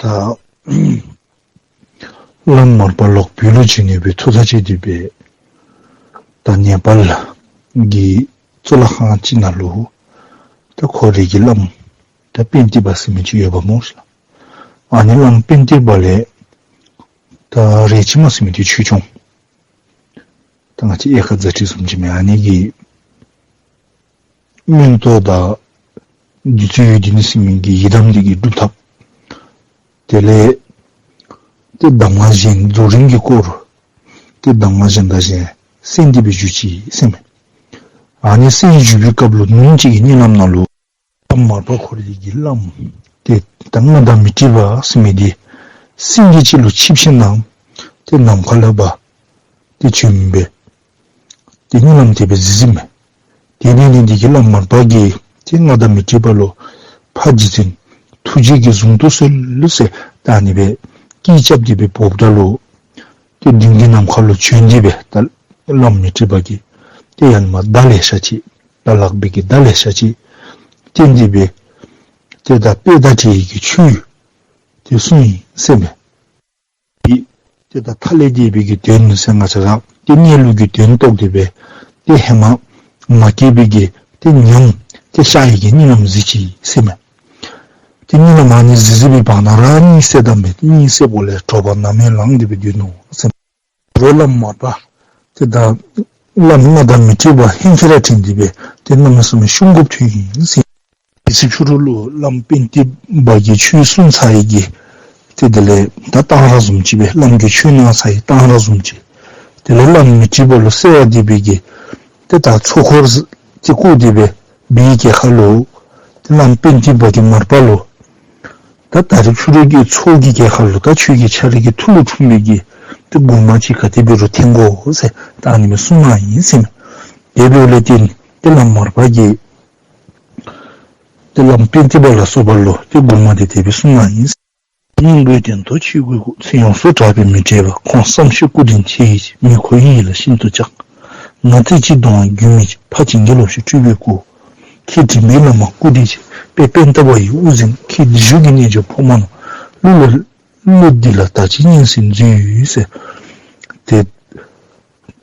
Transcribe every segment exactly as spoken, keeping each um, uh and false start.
ད་བླམ་མར་པ་ལོག་བོད་ལུ་བྱོན་ནི་སྦེ་ཐུགས་ཐག་བཅད་དེ་སྦེ་ད་ནེ་པཱལ་གྱི་གཙུག་ལག་ཁང་ཅིག་ནང་ལུ་ད་ཁོ་རའི་གི་བླམ་ད་པེན་ཏི་པ་ཟེར་མི་ཅིག་ཡོདཔ་སྨོ་ཤིག་ལགས། ཨ་ནི་བླམ་པེན་ཏི་པ་ལས་ད་རས་ཆེན་མ་ཟེར་མི་འདི་ཆོས་སྐྱོང་ད་ང་བཅས་དབྱེ་ཁ་ཛ་དྲག་བཟུམ་ཅིག་མས། ཨ་ནི་གི་མངོན་རྟོགས་དང་རྗེ་བཙུན་འོད་ལྡན་ཟེར་མི་གི་ཡི་དམ་འདི་གི་སྒྲུབ་ཐབས། དེ་ལས་ཏེ་གདམས་ངག་གཞན་རྫོགས་རིམ་གྱི་སྐོར་ཏེ་གདམས་ངག་གཞན་དང་གཞན་གསན་ཏེ་སྦེ་བཞུགས་ཅི་ཟེར་མས། ཨ་ནི་གསན་བཞུགས་པའི་སྐབས་ལུ་ཉིནམ་གཅིག་གི་གཉིད་ལམ་ནང་ལུ་བླམ་མར་པ་ཁོ་རའི་གི་བླམ་ཏེ་ད་མངའ་བདག་མཻ་ཏྲི་པ་ཟེར་མི་འདི་སེང་གེ་ཅིག་ལུ་ཆིབས་ཞིནམ་ཏེ་ནམ་མཁའ་ལས་འབབ་སྟེ་བྱོན་སྦེ་ཏེ་གཉིད་ལམ་དེ་སྦེ་གཟིགས་གཟིགསཔ་མས། དེ་འབད་ནི་འདི་གིས་བླམ་མར་པ་གིས་ཏེ་མངའ་བདག་མཻ་ཏྲི་པ་ལུ་ཕ་རྗེ་བཙུན་ཐུགས་རྗེ་གིས་གཟུང་དུ་གསོལ་ཟེར་ད་ཨ་ནི་སྦེ་སྐད་རྐྱབ་སྟེ་སྦེ་འབོཝ་ད་ལུ་ཏེ་མདུན་གྱི་ནམ་མཁའ་ལུ་བྱོན་ཏེ་སྦེ་ད་བླམ་མཻ་ཏྲི་པ་གིས་ཏེ་ཡར་ལས་མར་མདའ་ལེ་ཤ་ཅིག་ད་ལག་པའི་གི་མདའ་ལེ་ཤ་ཅིག་བསྟན་ཏེ་སྦེ་ཏེ་ད་དཔེ་དང་འབྲེལ་བའི་གི་ཆོས་ཏེ་གསུངས་ཡི་ཟེར་མས། ཏེ་ད་ཐ་ལེ་སྡེ་པའི་གི་དོན་ཟེར་ང་བཅས་ར་ཏེ་གནས་ལུགས་ཀྱི་དོན་རྟོགས་ཏེ་སྦེ་ཏེ་ཧེ་མ་མ་སྐྱེས་པའི་གི་ཏེ་ཉམས་ཏེ་ཤར་བའི་གི་གཉིད་ལམ་གཟིགས་ཅི་ཟེར་མས། ཏེ་གཉིད་ལམ་ཨ་ནི་གཟིགས་གཟིགས་པའི་བར་ན་ར་གཉིད་སད་དམ་མེད། གཉིད་སད་པ་ལས་དྲོ་པ་ནམ་ཡང་ལངས་ཏེ་སྦེ་སྡོད་ནུག་ཟེར་མས། རོགས་བླམ་མར་པ་ཏེ་ད་བླམ་མངའ་བདག་མཻ་ཏྲི་པ་ཧིང་ཁར་ར་དྲན་ཏེ་སྦེ་ཏེ་གནམ་མེད་ས་མེད་ཤོང་དགོཔ་ཐོན་ཡི་ཟེར། དེ་ཚེ་ཕྱི་རུ་ལུ་བླམ་པེན་ཏི་པ་གིས་ཆོས་གསུངས་ཚར་ཡི་གི་ཏེ་དེ་ལས་ད་གཏང་རག་བཟུམ་ཅིག་སྦེ་བླམ་གིས་ཆོས་གནང་ཚར་ཡི་གཏང་རག་བཟུམ་ཅིག། དེ་ལས་བླམ་མཻ་ཏྲི་པ་ལུ་གསོལ་བ་འདེབས་པའི་གི་ཏེ་ད་ཚོགས་འཁོར་ཏེ་བསྐོར་ཏེ་སྦེ་འབད་བའི་གི་ཁར་ལུ་ཏེ་བླམ་པེན་ཏི་པ་གིས་མར་པ་ལུ་ད་ད་རིས་ཕྱི་རུ་གི་ཚོགས་ཀྱི་གི་ཁར་ལུ་ད་ཁྱོད་ཀྱི་ཁྱོད་རའི་གི་ཐུགས་ལུ་འཁྲུངས་པའི་གི་ཏེ་མགུར་མ་ཅིག་ག་དེ་འབད་རུང་འཐེན་དགོ་ཟེར་ད་ཨ་ནི་སྦེ་གསུངས་གནང་ཡི་ཟེར་མས། དེ་འབདཝ་ལས་བརྟེན་ཏེ་བླམ་མར་པ་གིས་ཏེ་བླམ་པེན་ཏི་པ་ལ་སོགས་པ་ལུ་ཏེ་མགུར་མ་དེ་དེ་སྦེ་གསུངས་གནང་ཡི། སྙིང་པོའི་དོན་རྟོགས་ཆོས་སྐུའི་སྐུ། མཚན་ཡོངས་སུ་གྲགས་པའི་མཻ་ཏྲི་པ། ཁོང་བསམ་ཤེས་སྐུ་དྲིན་ཆེ་ཡི། མི་ཁོ་ཡིད་ལ་ཤིན་ཏུ་འཇགས། ང་རྩེ་གཅིག་གདོང་བ་རྒྱུན་མི་ཆད། ཕ་བྱིན་གྱིས་རློབས་ཤིང་སྤྲུལ་པའི་སྐུ། ཁྱེད་དྲིན་པའི་བླ་མ་སྐུ་དྲིན་ཆེ། དཔལ་པེན་ཏ་པ་ཡི་དབུ་འཛིན། ཁྱེད་བདེ་སྤྱོད་ཀྱི་རྣལ་འབྱོར་ཕོ་མོ་རྣམས། གླུ་ལ་གླུ་འདི་ལ་ད་ཅི་སྙན་གསན་མཛོད་ཟེར། ཏེ་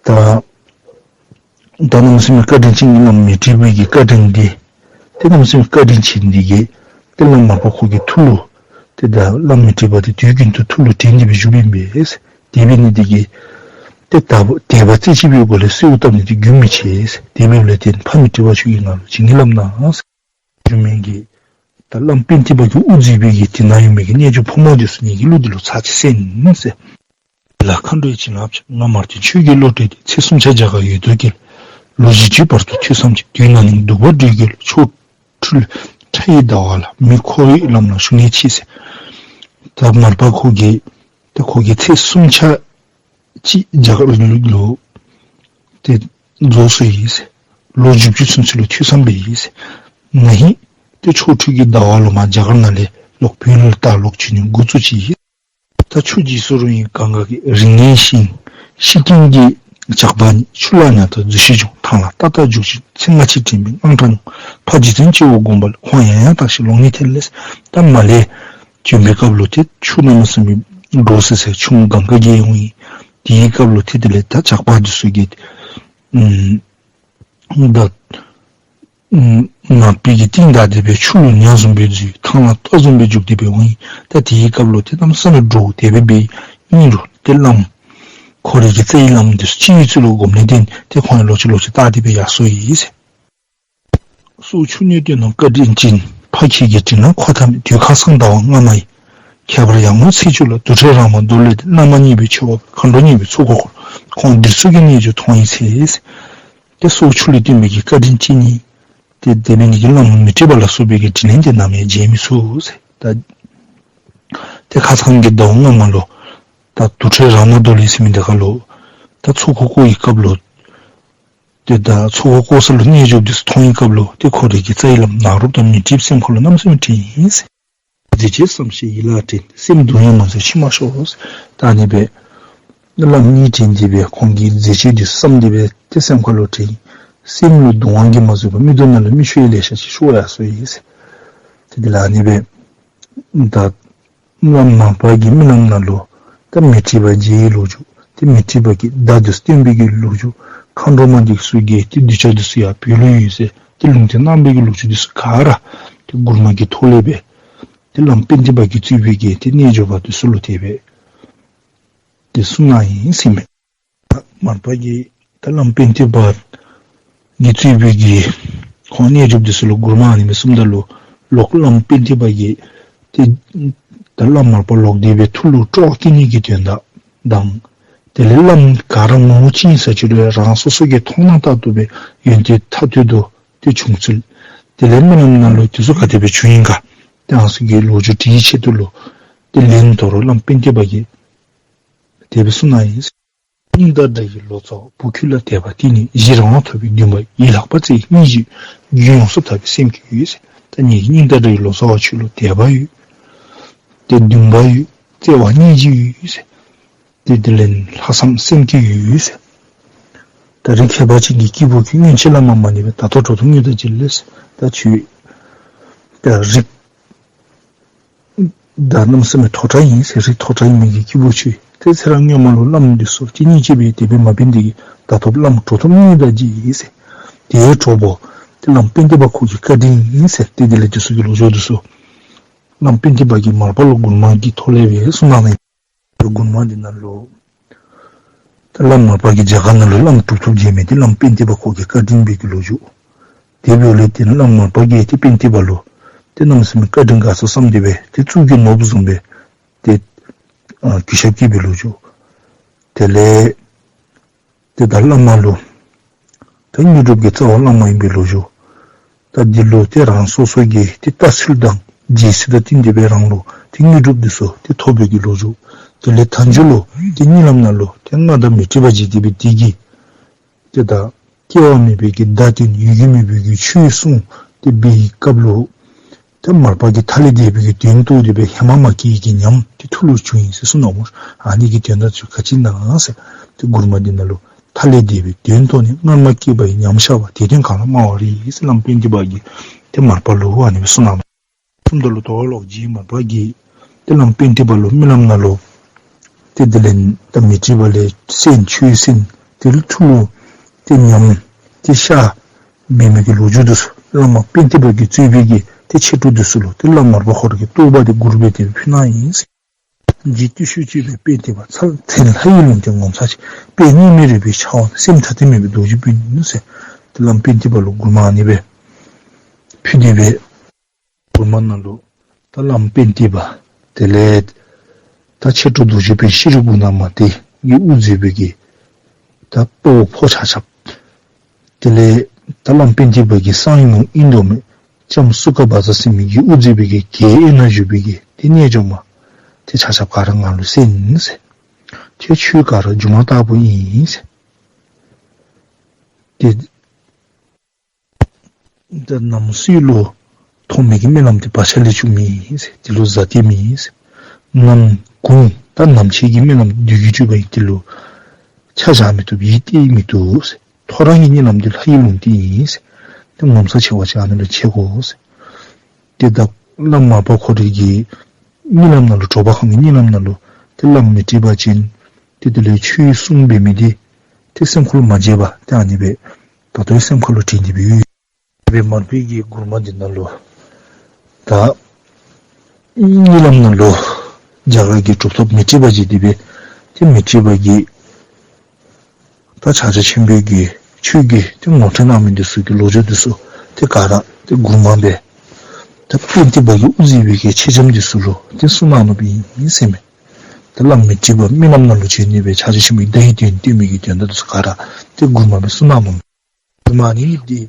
ད་ད་གནམ་མེད་ས་མེད་བཀའ་དྲིན་ཅན་གྱི་བླམ་མཻ་ཏྲི་པའི་གི་བཀའ་དྲིན་འདི་ཏེ་གནམ་མེད་ས་མེད་བཀའ་དྲིན་ཆེ་འདི་གིས་ཏེ་བླམ་མར་པ་ཁོ་གི་ཐུགས་ལུ་ཏེ་ད་བླམ་མཻ་ཏྲི་པ་འདི་དུས་རྒྱུན་དུ་ཐུགས་ལུ་དྲན་ཏེ་སྦེ་བཞུགས་པའི་ཨིན་པས། དེ་འབད་ནི་འདི་གིས་ཏེ་ད་དད་པ་རྩེ་གཅིག་པའི་སྒོ་ལས་གསོལཝ་བཏབ་ནི་འདི་རྒྱུན་མི་ཆད། དེ་འབདཝ་ལས་བརྟེན་ཕ་མཻ་ཏྲི་པ་ཁྱོད་ཀྱིས་ང་ལུ་བྱིན་གྱིས་བརླབས་གནང་ཟེར། བཞུགས་མི་གི་ད་བླམ་པེན་ཏི་པ་གིས་དབུ་འཛིན་པའི་གི་དེ་ནང་ཡོད་མི་གི་རྣལ་འབྱོར་ཕོ་མོ་འདི་ཚུ་ངེ་གི་གླུ་འདི་ལུ་ཚར་གཅིག་གསན་ཟེར། ལ་མཁའ་འགྲོའི་བྱིན་རླབས་ཆེ། ང་མར་ཐོན་ཆོས་ཀྱི་བློ་གྲོས་ལྡན། ཚེ་བསྲུང་བྱ་རྒྱ་གར་ཡུལ་དུ་སྐྱེལ། ལོ་བཞི་བཅུའི་བར་དུ་ཐོས་བསམ་གྱིས། དུས་ན་ནིང་སྡུག་པ་སྒྲོལ་གྱུར། ཆོ་འཕྲུལ་ཕྲ་ཡི་ཟླ་བ་ལ། མི་ཁོ་བོའི་ལམ་ལ་ཞུགས་ནས་མཆིས་ཟེར། ད་མར་པ་ཁོ་གིས་ད་ཁོ་གིས་ཚེ་བསྲུང་བྱ་ཅིག་རྒྱ་གར་ལུ་ཏེ་རྫོགས་སོ་ཡི་ཟེར། ལོ་བཞི་བཅུ་ཚུན་ཚོད་ལུ་ཐོས་བསམ་འབད་ཡི་ཟེར། ན་ཧིང་ཏེ་ཆོ་འཕྲུལ་གྱི་ཟླ་བ་ལུ་མར་རྒྱ་གར་ནང་ལས་ལོག་བོད་ལུ་ད་ལོག་བྱོན་ནི་འགོ་བཙུགས་ཅི་ཡི། ད་ཆུ་འཇིགས་སུ་རུང་བའི་གངྒཱ་གི། རིགས་ངན་ཞིང་ཤི་རྐྱེན་གྱི་ཇག་པ་ཉིད། ཆུ་ལ་ཉ་ཐོར་རྫུས་ཤིང་བྱུང་། ཐང་ལ་ཏག་ཏག་རྒྱུག་ཅིང་ཚེ་སྔ་ཕྱི་དྲན་པའི་དངངས་སྐྲག་མྱོང་། ཕ་རྗེ་བཙུན་སྤྱི་བོར་བསྒོམ་པ་ལས། ཁོང་ཡང་ཡང་བརྟགས་ཤིང་ལོག་ནི་ཐལ་ཟེར། ད་མར་ལས་བྱོན་པའི་སྐབས་ལུ་ཏེ་ཆུ་གནམ་མེད་ས་མེད་འདྲོག་སི་སི་ཆུ་གངྒཱ་གི་འོང་ཡི། དེའི་སྐབས་ལུ་ཏེ་དེ་ལས་ད་ཇག་པ་འདི་ཚུ་གིས་ཨམ་ད་ཨམ་ནག་པའི་གི་གཏིང་བདའ་སྟེ་སྦེ་ཆུ་ལུ་ཉ་བཟུམ་སྦེ་འཛུལ། ཐང་ལ་ཏོག་བཟུམ་སྦེ་རྒྱུག་སྟེ་སྦེ་འོང་ཡི། ད་དེའི་སྐབས་ལུ་ཏེ་གནམ་མེད་ས་མེད་འདྲོག་སྟེ་སྦེ་འབད་ཨིན་རུང་ཏེ་བླམ་ཁོ་རའི་གི་རྩ་བའི་བླམ་འདི་ཚུ་སྤྱི་བོའི་གཙུག་ལུ་བསྒོམ་ནི་དེ་ཏེ་ཁོང་ཡང་ལོག་ཅི་ལོག་ཅི་བལྟ་སྟེ་སྦེ་ཡར་སོ་ཡི་ཟེར། སྲོག་ཆུ་གནས་བསྟེན་ནོ་བཀའ་དྲིན་ཅན། ཕ་ཁྱེད་ཀྱི་དྲིན་ལ་འཁོར་མཐའ་མེད། དུས་ཁ་སང་ཟླ་བ་སྔ་མ་ཡི། ཁྱད་པར་ཡར་ངོའི་ཚེས་བཅུ་ལ། དུར་ཁྲོད་ར་མ་རྡོ་ལས་ཏེ། བླ་མ་མཉེས་པའི་ཆོ་ག་བར། མཁའ་འགྲོ་མཉེས་པའི་ཚོགས་འཁོར་བསྐོར། ཁོང་བདེ་སྤྱོད་ཀྱི་རྣལ་འབྱོར་མཐོང་བའི་ཚེ། ཏེ་སྲོག་ཆུ་ལས་བཏོན་པའི་གི་བཀའ་དྲིན་ཅན་ནི། ཏེ་དེ་འབད་ནི་གིས་བླམ་མཻ་ཏྲི་པ་ལ་སོགས་པའི་གི་དྲིན་ལན་དེ་ནམ་ཡང་འཇལ་མི་ཚུགས་ཟེར། ད་ཏེ་ཁ་སང་གི་ཟླ་བ་སྔ་མ་ལུ་ད་དུར་ཁྲོད་ར་མ་རྡོ་ལས་ཟེར་མི་འདི་ཁར་ལུ་ད་ཚོགས་འཁོར་བསྐོར་བའི་སྐབས་ལུ་ཏེ་ད་ཚོགས་འཁོར་བསྐོར་ས་ལུ་རྣལ་འབྱོར་འདི་ཚུ་མཐོང་བའི་སྐབས་ལུ་ཏེ་ཁོ་རའི་གི་རྩ་བའི་བླམ་ནཱ་རོ་པ་དང་མཻ་ཏྲི་པ་སེམས་ཁར་ལུ་གནམ་མེད་ས་མེད་དྲན་ཡི་ཟེར། མཛད་རྗེས་བསམ་ཞིང་ཡིད་ལ་དྲན། སེམས་གདུང་ཡང་མ་བཟོད་མཆི་མ་ཤོར་ཟེར། ད་ཨ་ནི་སྦེ་བླམ་གཉིས་དྲན་ཏེ་སྦེ་ཁོང་གི་མཛད་རྗེས་འདི་བསམ་སྟེ་སྦེ་ཏེ་སེམས་ཁར་ལུ་དྲན་ཡི། སེམས་ལུ་གདུང་བ་གིས་མ་བཟོད་པར་མིག་ཏོ་ནང་ལས་མིག་ཆུ་ཡང་ལེ་ཤ་ཅིག་ཤོར་ཡར་སོ་ཡི་ཟེར། ཏེ་དེ་ལས་ཨ་ནི་སྦེ་ད་ བླམ་མར་པ་གིས་རྨི་ལམ་ནང་ལུ་ད་མཻ་ཏྲི་པ་མཇལ་བའི་ལོ་རྒྱུས། ཏེ་མཻ་ཏྲི་པ་གིས་མདའ་འདི་བཏོན་པའི་གི་ལོ་རྒྱུས། མཁའ་འགྲོ་མ་འདི་ཚུ་གིས་ཏེ་གདུལ་བྱ་འདི་ཚུ་ཡར་བོད་ལུ་ཡོད་ཟེར་ཏེ་ལུང་བསྟན་གནང་བའི་གི་ལོ་རྒྱུས་འདི་ཚུ་ག་ར་ཏེ་མགུར་མ་གི་ཐོག་ལས་སྦེ་ཏེ་བླམ་པཎ་ཏི་པ་གིས་གཙོས་པའི་གི་ཏེ་རྣལ་འབྱོར་པ་འདི་ཚུ་ལུ་དེ་སྦེ་ཏེ་གསུངས་གནང་ཡི་ཟེར་མས། མར་པ་གིས་ད་བླམ་པཎ་ཏི་པ་གིས་གཙོས་པའི་གི་ཁོང་རྣལ་འབྱོར་པ་འདི་ཚུ་ལུ་མགུར་མ་ཨ་ནི་སྦེ་གསུངམ་ད་ལུ་ལོག་བླམ་པཎ་ཏི་པ་གིས་ཏེ་ད་བླམ་མར་པ་ལོག་སྟེ་སྦེ་ཐུགས་ལུ་སྤྲོ་བ་སྐྱེ་ནི་གི་དོན་དག་དང་། དེ་ལས་བླམ་ག་ར་ངོ་བོ་གཅིག་ཨིན་ས་ཅིག་ལུ་རང་སོ་སོ་གི་མཐོང་སྣང་ལྟར་དུ་སྦེ་ཡོན་ཏན་ཐ་དད་དུ་ཏེ་བྱུང་ཚུལ། དེ་ལས་རྨི་ལམ་ནང་ལུ་དེ་ཚུ་ག་དེ་སྦེ་བྱུང་ཡི་ག། ཏེ་ཨ་ནི་ཚུ་གི་ལོ་རྒྱུས་དྲིའི་ཆེད་དུ་ལུ་ཏེ་ལན་དོ་རུང་བླམ་པཎ་ཏི་པ་གིས་དེ་སྦེ་གསུངས་གནང་ཡི། སྙིང་དང་འདྲ་བའི་ལོ་ཙཱ་བ་བུ་ཁྱོད་ལ་དད་པ་དེ་ནི། གཞན་རང་དབང་ཐོབ་པའི་འདུན་པ་ཡིས། ལྷག་པར་བརྩེ་བའི་སྙིང་རྗེ་རྒྱུན་ཡོངས་སུ་དག་པའི་སེམས་ཀྱིས་ཡོད་ཟེར། ད་ངེའི་སྙིང་དང་འདྲ་བའི་ལོ་ཙཱ་བ་ཁྱོད་ལུ་དད་པ་ཡོད། ཏེ་འདུན་པ་ཡོད། བརྩེ་བ་སྙིང་རྗེ་ཡོད་ཟེར། ཏེ་དེ་ལས་ལྷག་བསམ་སེམས་ཀྱིས་ཡོད་ཟེར། ད་རིགས་ཁྱད་པར་ཅན་གྱི་སྐྱེས་བུ་ཁྱོད། སྔོན་ཆད་བླ་མ་མ་ནུས་པས། ད་ལྟོ་འགྲོ་དོན་དངོས་དང་བཅས་ལས་ཟེར། ད་ཁྱོད་ད་རིགས་ད་གནམ་མེད་ས་མེད་མཐོ་དྲགས་ཨིན་ཟེར། རིགས་མཐོ་དྲགས་ཨིན་མི་གི་སྐྱེས་བུ་ཁྱོད། ཏེ་ཚེ་རབས་སྔོན་མ་ལུ་བླམ་འདི་ཚུ་ཏེ་སྙིང་རྗེ་སྦེ་དེ་སྦེ་མ་འབད་ནི་དེ་གིས་ད་ལྟོ་བླམ་འགྲོ་དོན་དངོས་དང་བཅས་ཟེར། དེ་འགྲོ་བ་ཏེ་བླམ་པཎ་ཏི་པ་ཁོ་གི་བཀའ་དྲིན་ཨིན་ཟེར། ཏེ་དེ་ལས་དེ་ཚུ་གི་ལོ་རྒྱུས་འདི་ཚུ་བླམ་པཎ་ཏི་པ་གིས་མར་པ་ལུ་མགུར་མ་གི་ཐོག་ལས་སྦེ་གསུངས་གནང་ནི། མགུར་མ་འདི་ནང་ལུ་ད་བླམ་མར་པ་གིས་རྒྱ་གར་ནང་ལུ་བླམ་གྲུབ་ཐོབ་མཇལ་མི་འདི་བླམ་པཎ་ཏི་པ་ཁོ་གི་བཀའ་དྲིན་པའི་གི་ལོ་རྒྱུས། དེ་འབདཝ་ལས་ཏེ་བླམ་མར་པ་གིས་ཏེ་པཎ་ཏི་པ་ལུ་ཏེ་གནམ་མེད་ས་མེད་བཀའ་དྲིན་དགའ་ཚོར་བསམ་སྟེ་སྦེ་ཏེ་གཙུག་གི་ནོར་བུ་བཟུམ་སྦེ་ཏེ་ཨ་གུས་ཞབས་བསྐྱེད་པའི་ལོ་རྒྱུས། དེ་ལས་ཏེ་ད་བླ་མ་ལུ་ད་དངོས་གྲུབ་ཀྱི་རྩ་བ་བླ་མ་ཨིན་པའི་ལོ་རྒྱུས། ད་འདི་ལུ་ཏེ་རང་སོ་སོ་གི་ཏེ་ལྟ་ཚུལ་དང་རྒྱལ་སྲིད་དང་བསྟུན་ཏེ་སྦེ་རང་ལུ་ཏེ་དངོས་གྲུབ་འདི་ཚུ་ཏེ་ཐོབ་པའི་གི་ལོ་རྒྱུས། དེ་ལས་མཐའ་མཇུག་ལུ་ཏེ་གཉིད་ལམ་ནང་ལུ་ཏེ་མངའ་བདག་མཻ་ཏྲི་པ་མཇལ་ཏེ་སྦེ་དེ་གིས་ཏེ་ད་སྐྱེ་བ་མེད་པའི་གི་བརྡ་སྟོན། ཡོད་རྒྱུ་མེད་པའི་གི་ཆོས་གསུངས་ཏེ་སྦེ་སྐབས་ལུ་ཏེ་མར་པ་གིས་ཐ་ལེ་དད་པའི་གི་དོན་རྟོགས་ཏེ་སྦེ་ཧེ་མ་མ་སྐྱེས་ཀྱི་ཉམས་ཏེ་ཐུགས་ལུ་བྱུང་ཡི་ཟེར་གསུངས་གནངམ་མས། ཨ་ནི་གི་དོན་དག་ཚུ་ག་ཅི་ཨིན་ན་ཟེར་ཏེ་མགུར་མ་འདི་ནང་ལུ་ཐ་ལེ་དད་པའི་དོན་རྟོགས་ནས། སྔར་མ་སྐྱེས་པ་ཡི་ཉམས་བཤགས་པ། དེ་དོན་གང་ལ་སྨྲ་བ་རེད་ཟེར་བླམ་པཎ་ཏི་པ་གིས་ཏེ་མར་པ་ལུ་ཨ་ནི་སྦེ་གསུངས་གནངམ་མས། གསུངམ་ད་ལུ་དོ་རུང་ལོག་རྗེ་མར་པ་གིས་ཏེ་བླམ་པཎ་ཏི་པ་ལུ་རྨི་ལམ་ནང་ལུ་ཏེ་དེ་ལས་ད་མཻ་ཏྲི་པ་ལས་གསན། ཆོས་གསན། དེ་ལས་ཐུགས་ལུ་ཏེ་ཉམས་ཏེ་བཤགས་འབད་མི་གི་ལོ་རྒྱུས་འདི་ཚུ་བླ་མ་པཎ་ཏི་པ་གིས་གཙོས་པའི་གི་ཏེ་མཆེད་གྲོགས་འདི་ཚུ་ལུ་ཏེ་བླམ་མར་པ་ཁོ་ར་གིས་རྟོགས་པ་འདི་མགུར་སྦེ་དེ་སྦེ་ཕུལ་གནང་ཡི་ཟེར། རྗེ་བརྟུལ་ཞུགས་སྤྱོད་པའི་དཔལ་ཐེག་པ། མཚན་ལྷ་ཡི་ལུང་བསྟན་ངོ་མཚར་ཆེ། དཔལ་གཉིས་མེད་རོལ་པའི་ཕྱག་དབང་། སེམས་ཐ་དད་མེད་པའི་རྡོ་རྗེ་སྤུན་ཟེར། ཏེ་བླམ་པཎ་ཏི་པ་ལུ་མགུར་མ་ཨ་ནི་སྦེ་ཕུལ་ཏེ་སྦེ་མགུར་མ་ནང་ལུ་ད་བླམ་པཎ་ཏི་པ་དེ་ལས་ད་མཆེད་གྲོགས་རྡོ་རྗེ་སྤུན་ཤྲཱི་གུ་ཎ་མ་ཏི་གིས་དབུ་མཛད་པའི་གི་ད་དཔའ་བོ་ཕོ་ཆ་ཁྱབ། དེ་ལས་ད་བླམ་པཎ་ཏི་པ་གི་གསང་ཡུམ་ཨིན་དོ་མེད་ལྕམ་སུ་ཀ་བཛྲ་ཟེར་མི་གིས་དབུ་མཛད་པའི་གི་རྒྱའི་དབྱེན་ན་བཞུགས་པའི་གི་ཏེ་རྣལ་འབྱོར་མ་ཏེ་ཆ་ཁྱབ་ག་ར་ང་ལུ་གསན་ཟེར། ཁྱེད་ཆོས་ག་ར་སྒྱུ་མ་ལྟ་བུ་ཨིན་ཟེར། ཏེ་ད་ནམ་སྲོད་ལུ་མཐོང་མི་གི་རྨི་ལམ་འདི་བག་ཆགས་ལས་བྱུང་མི་ཨིན་ཟེར། འདི་ལུ་གཟའ་གཏད་མི་ཨིན་ཟེར། ནམ་གུང་ད་ནམ་ཕྱེད་ཀྱི་རྨི་ལམ་བདུད་ཀྱི་སྤྲུལ་པ་ཨིན། འདི་ལུ་ཆ་བཞག་མི་བཏུབ། ཡིད་གཏད་མི་བཏུབ་ཟེར། ཐོ་རངས་ཀྱི་གཉིད་ལམ་འདི་ལྷ་ཡི་ལུང་བསྟན་ཨིན་ཟེར། ཏེ་ངོ་མཚར་ཆེ་བ་ཅིག་ཨ་ནི་ལུ་མཇལ་དགོ་ཟེར། ཏེ་ད་བླམ་མར་པ་ཁོ་རའི་གི་གཉིད་ལམ་ནང་ལུ་དྲོ་པ་ཁོང་གི་གཉིད་ལམ་ནང་ལུ་ཏེ་བླམ་མཻ་ཏྲི་པ་ཅན་ཏེ་དེ་ལས་ཆོས་གསུངས་འབད་མི་འདི་ཏེ་སེམས་ཁར་ལུ་མ་བརྗེད་པར་ཏེ་ཨ་ནི་སྦེ་ད་ལྟོ་སེམས་ཁར་ལུ་དྲན་ཏེ་སྦེ་ཡོད། སྦེ་མར་པའི་གི་མགུར་མ་འདི་ནང་ལུ་ད་གཉིད་ལམ་ནང་ལུ་རྒྱ་གར་གྱི་གྲུབ་ཐོབ་མཻ་ཏྲི་པ་མཇལ་ཏེ་སྦེ་ཏེ་མཻ་ཏྲི་པ་གིས་ད་ཕྱག་རྒྱ་ཆེན་པོའི་གི་ཆོས་ཀྱི་ཏེ་ངོ་སྤྲོད་གནང་མི་འདི་ཚུ་གི་ལོ་རྒྱུས་འདི་ཚུ་ཏེ་ག་ར་ཏེ་མགུར་མ་སྦེ་ད་པཎ་ཏི་པ་གིས་དབུ་མཛད་པའི་གི་མཆེད་ལྕམ་འདི་ཚུ་ལུ་ཏེ་གསུངས་གནང་ནུག་པ་ཨིན་ཟེར་མས། ད་བླམ་མཻ་ཏྲི་པ་རྨི་ལམ་ནང་ལུ་བྱོན་ནི་སྦེ་ཕྱག་རྒྱ་ཆེན་པོའི་བརྡ་ཡི་དོན་སྟོན་མི་གི་དོན་དག་འདི་ཚུ་ག་ར་ཏེ་མགུར་མ་སྦེ་གསུངས་གནང་ནུག། མགུར་མ་ཨ་ནི་གཉིས་འདི་